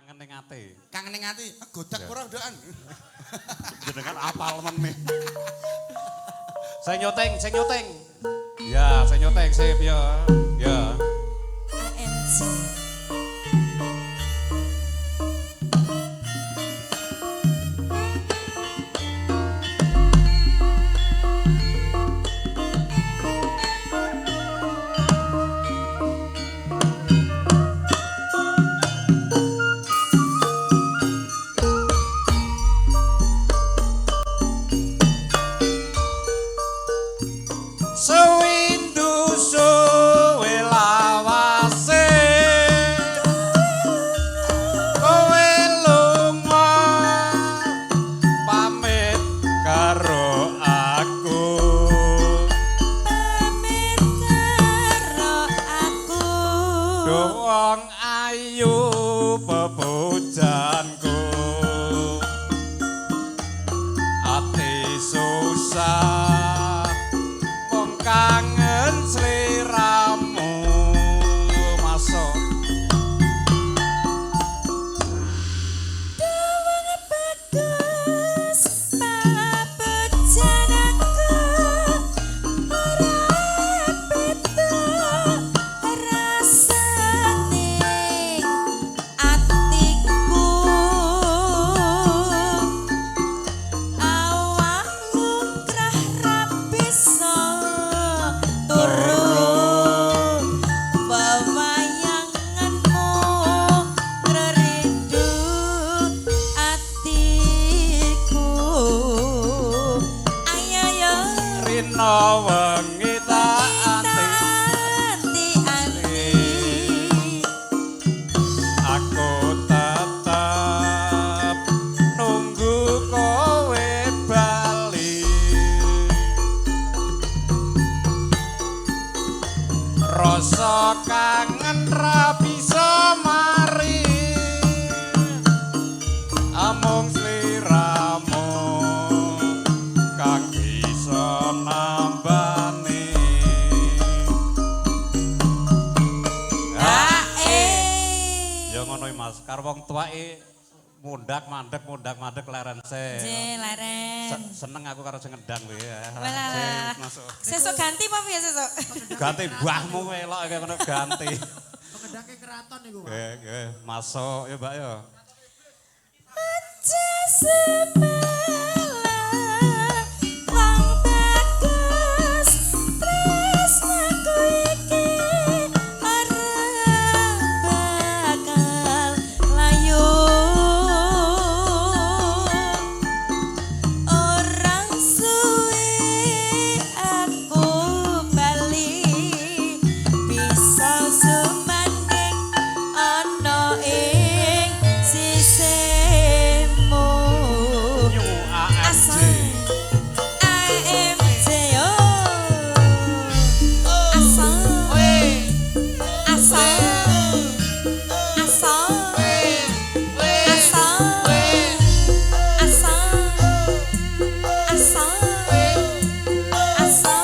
Kangen ning ati. Kangen ning ati, godak ora ndokan. Jenengan apal men nih. Saya nyuting, saya nyuting. Ya, saya nyuting sip ya. Ya. AMC. Sewindu suwe lawase kowe lunga pamit karo aku, pamit karo aku, wong ayu pepujanku, ati susah kangen sliramu masuk. Dawang bagus papujan aku ora beda rasane atiku, awak lungkrah ra bisa turu wewayanganmu ngrindu atiku. Ayo yo rina wengi tak anti anti, aku tetep nunggu kowe bali, rasa kangen ra bisa mari, amung sliramu kang bisa nambani. Ae Ya ngono iki Mas, karo wong tuwake mundak mandek leren se. Nggih, leren. Seneng aku karo sing ngendang kuwi. Walah. Masuk. Sesuk ganti apa piye sesuk? Ganti mbahmu kowe elok kaya ngono ganti. Pengendake keraton niku, Pak. Nggih, nggih, masuk ya Mbak ya. Aja sebelah wong bagus tresnaku iki ora bakal layu, ora suwe aku bali bisa sumanding ana ing sisihmu. New AMJ. AMJ oh. Asal asal asal asal asal asal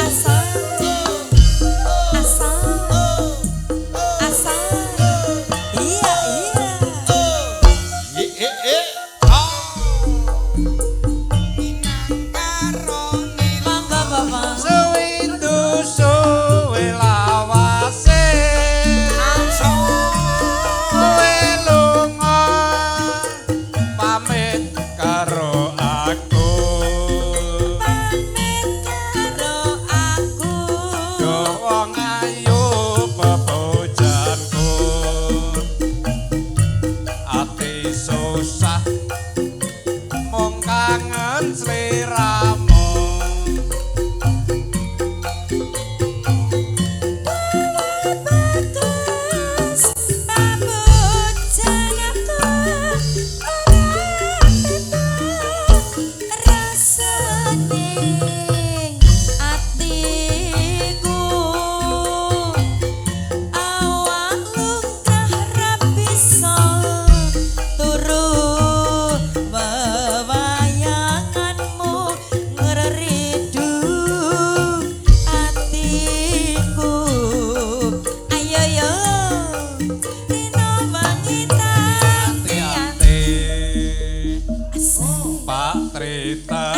asal asal asal asal. Iya iya. Monggo Bapak. Sewindu suwe lawase kowe lunga pamit karo aku, Pamit karo aku, wong ayu pepujanku,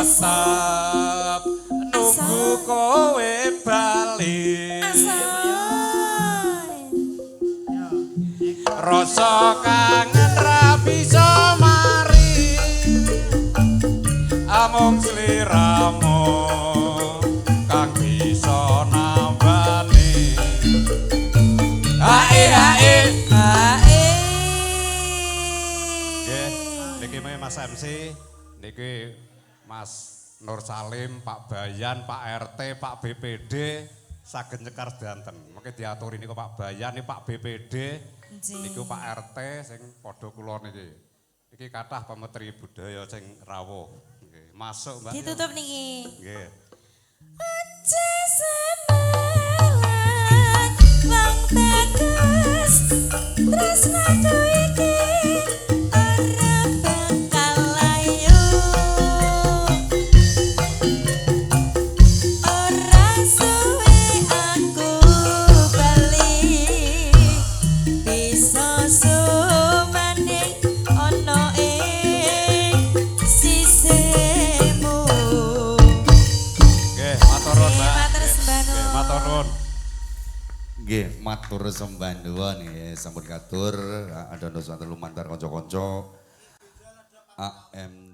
Tetep nunggu kowe bali. Asoy. Rasa kangen ra bisa mari, amung sliramu kang bisa nambani. Hae hae. Hae. Nggih, niki Mas MC, niki Mas Nur Salim, Pak Bayan, Pak RT, Pak BPD saged nyekar sedanten. Mengke diaturi niku Pak Bayan, niku Pak BPD, niku Pak RT sing padha kula niki. Iki kathah pemetri budaya sing rawuh. Nggih, masuk Mbak. Ditutup niki. Nggih. Aja semelan wong teges, tresnaku iki ora bakal layu. Ora suwe aku bali, bisa sumanding ana ing sisihmu. Nggih, matur nuwun, Mbak. Matur sembah nuwun. Nggih, matur nuwun. Nggih, matur sembah nuwun nggih, sampun katur adono sonten lumantar kanca-kanca AMC.